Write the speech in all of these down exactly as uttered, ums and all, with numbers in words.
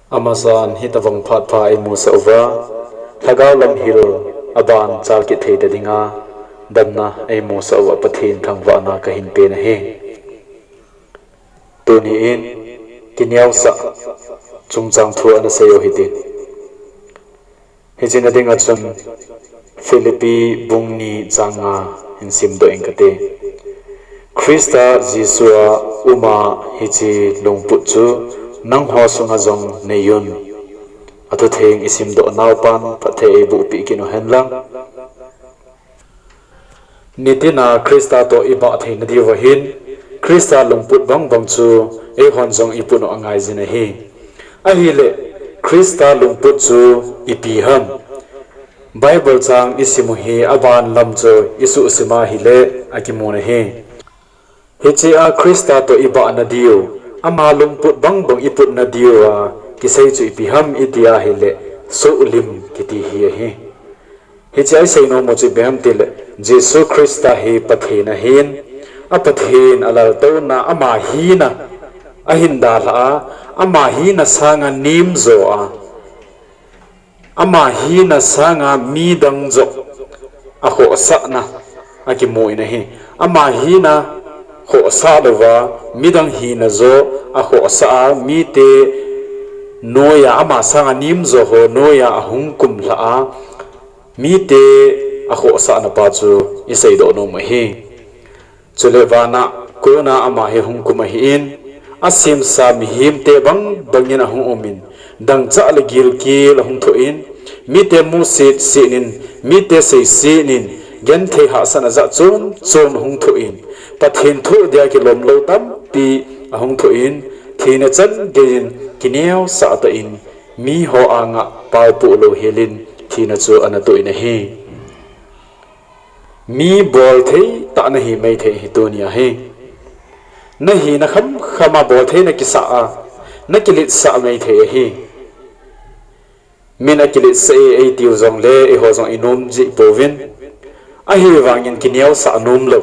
Amasan hitobang phat pha eimusah uva, lhagao lamhil aban chalkit thei ta dinga damna eimusah uva Pathen thangvahna kahin pen ahi. Tuni in kineosah chungchang thu ana sei u hitin. Hiche na dinga chun Philippi bung ni chang nga hin simdoh ing kate. Christa Jesu a uma hiche lungput chu nangho sunga jong nei un. Athutheng isimdoh naupan phatthei eiboh peh kit u henlang. Nitina Christa toh ibah theina diuva hin, Christa lungput bangbang chu eihon jong iput u angaijin ahi. Ahile, Christa lungput chu ipi ham? Bible chang isim u hi aban lam chu isuhsim a hile akimun ahi. Hiche a Christa toh ibahna diu, ama lungput bangbang iputna diuva kisei chu ipi ham iti ahile, sohlim kiti hi ahi. Hiche a isei nom u chu ipi ham tile, Jesu Christa hi Pathen ahin, a Pathen alaltouna ama hina ahin dalhah a, ama hina sanga nemjo a, ama hina sanga midang joh akhohsahna akimu in ahi. Ama hina khohsah louva midang hina joh akhohsah a, mite noiya ama sanga nemjo ho noiya ahung kumlhah a, mite akhohsahna pa chu iseidoh nom u ahi. Chule vana kona ama hi hung kum ahin, asemsa mihemte bangbangin ahung umin, dangchah le gilkel ahung thoh in, mite muset set in, mite seiset in, genthei hahsatna jat chom chom ahung thoh in, Pathen thoh dia kilom lou tampi ahung thoh in, thina chan geiyin kineosah tah in, miho anga paopoh louhel in thina chu ana toh in ahi. Mi bolthei tah nahi maithei ahi tunia hi. Nahina khamkhama bolthei nakisah a, nakiletsah maithei ahi. Min akiletsah e eitiu jongle, eiho jong inom jeh pouvin. Ahivangin kineosah nomlou,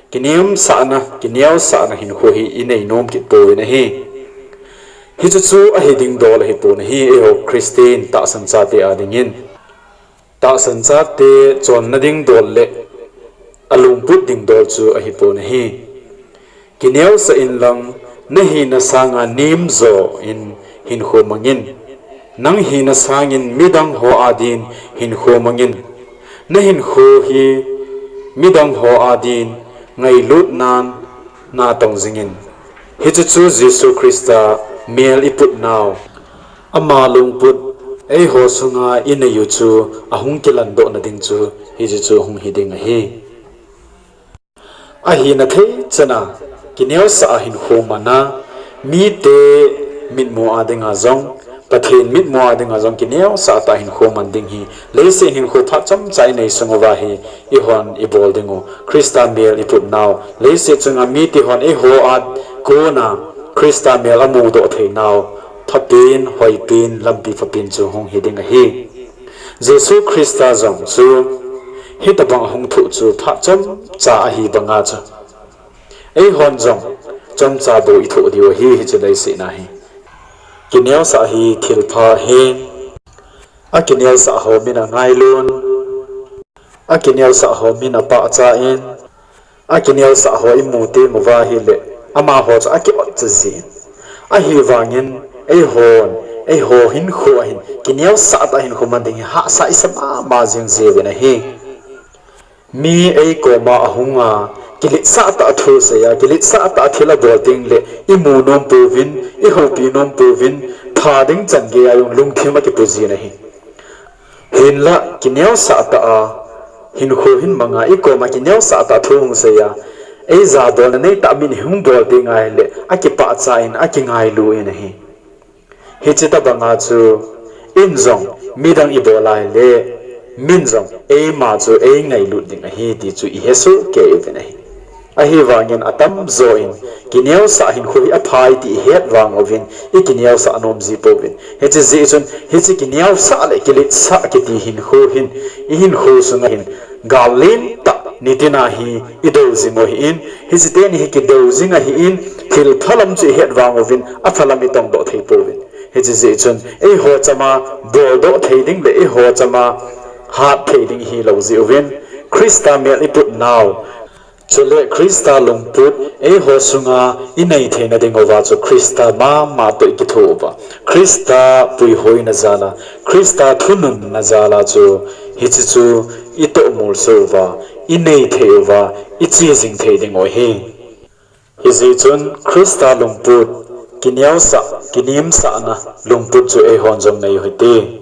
kinemsahna, kineosahna hinkho hi inei nom kit pouvin ahi. Hichu chu ahi ding dol ahipon ahi, eiho Christian tahsan chate adingin. Tahsan chate chonna ding dol le alungput ding dol chu ahipon ahi. Kineosah inlang, nahina sanga nemjo in hinkho mangin. Nang hina sangin midang ho adin hinkho mangin. Nahinkho hi midang ho adin ngailutnan natong jingin. Hichu chu Jesu Christa mel iputnau, ama lungput eiho sunga inei u chu ahung kilandohna ding chu hichu chu hung hi ding ahi. Ahina theichana kineosah a hinkho mana, mite mitmu a dinga jong, Pathen mitmu a dinga jong kineosah tah a hinkho man ding hi leiset hinkho phat chomcha inei sung uva hi eihon ibol dingu, Christa mel iputnau, leiset chunga mite hon eiho a kona Christa mel amudoh theinau, phapen, hoipen, lampi phapen chu hung hi ding ahi. Jesu Christa jong chu hitobang ahung thoh chu phat chomcha ahi banga chu eihon jong chomcha bou ithoh diu ahi, hiche leiset a hi. Kineosah hi thilpha ahin, akineosah ho min angailun, akineosah ho min apahcha in, akineosah ho imu teng uva ahile, amaho chu akiotcha jin. Ahivangin, eihon, eiho hinkho ahin kineosah tah a hinkho man ding hi hahsa isa mama jing jiuvin ahi. Mi eikoma ahunga, kiletsah tah a thu seiya, kiletsah tah a thil abol tengle imu nom pouvin, ihoupi nom pouvin, tha ding chan geiya jong lungthim akipu jin ahi. Hinla kineosah tah a hinkho hin manga, ikoma kineosah tah a thu hung seiya, eijabolna neitah min ihung bol teng ahile akipahcha in, akingailu in ahi. Hiche tobanga chu in jong midang ibol ahile, min jong eima chu eingailut ding ahi ti chu ihesoh kei uvin ahi. Ahivangin atamjo in kineosah hinkho hi aphai ti ihet vang uvin, ikineosah nom ji pouvin. Hiche jeh chun hiche kineosah le kiletsah kiti hinkho hin ihinkho sunga hin gal lentah nitina hi idou jing u ahin, hiche teni hi kidou jing ahin, thilpha lam chu ihet vang uvin, apha lam itongdoh thei pouvin. Hiche jeh chun eiho chama boldoh thei ding le eiho chama hat thei ding hilou jeh uvin, Christa mel iput nau, chule Christa lungput eiho sunga inei theina dinguva chu Christa mama toh ikitho uva, Christa puihoina jala, Christa thununna jala chu, hiche chu itoh molso uva, inei thei uva, iche jing thei dingu ahi. Hijeh chun Christa lungput, kineosah, kinemsahna lungput chu eihon jong nei u hite.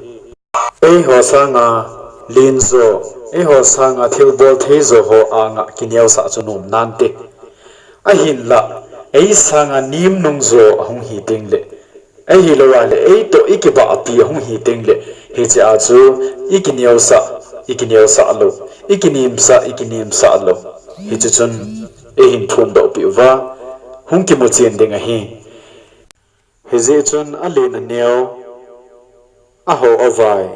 Eiho sanga lenjo, eiho sanga thilbol theijo ho anga kineosah chu nom nante. Ahinla, ei sanga nem nungjo ahung hi tengle, ahilou a le eitoh ikibahpi ahung hi tengle, hichea chu ikineosah, ikineosah lou, ikinemsah, ikinemsah lou. Hiche chun eihin phondohpeh uva, hung kimuchen ding ahi. Hijeh chun alen aneo, aho avai,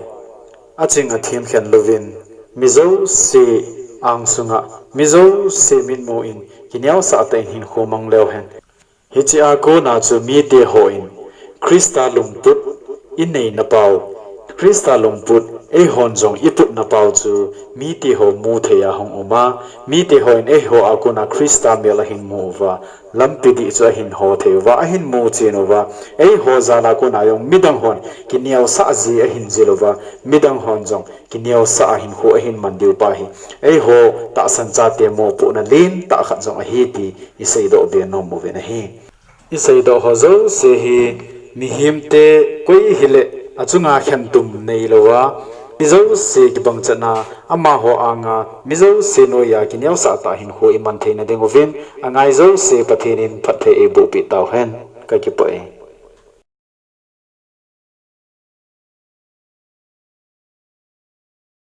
aching athem khen louvin, mi jouse angsunga, mi jouse mitmu in kineosah tah in hinkho mang leu hen. Hichea kona chu mite hon Christa lungput inei napau, Christa lungput eihon jong iput napau chu mite ho mu thei a hung uma, mite hon eiho a kona Christa mel ahin mu uva, lampi dih chu ahin ho thei uva, ahin muchen uva, eiho jala kona jong midang hon kineosah ji ahin jil uva, midang hon jong kineosah a hinkho ahin man diu pa hi, eiho tahsan chate mopohna lentah khat jong ahi ti iseidoh be nom uvin ahi. Iseidoh ho jouse hi mihemte koi hile achunga khentum neilouva, mi jouse kibang chatna, amaho anga mi jouse noiya kineosah tah hinkho iman theina dinguvin, angai jouse Pathen in phatthei eibohpeh tauhen. Kakipah e.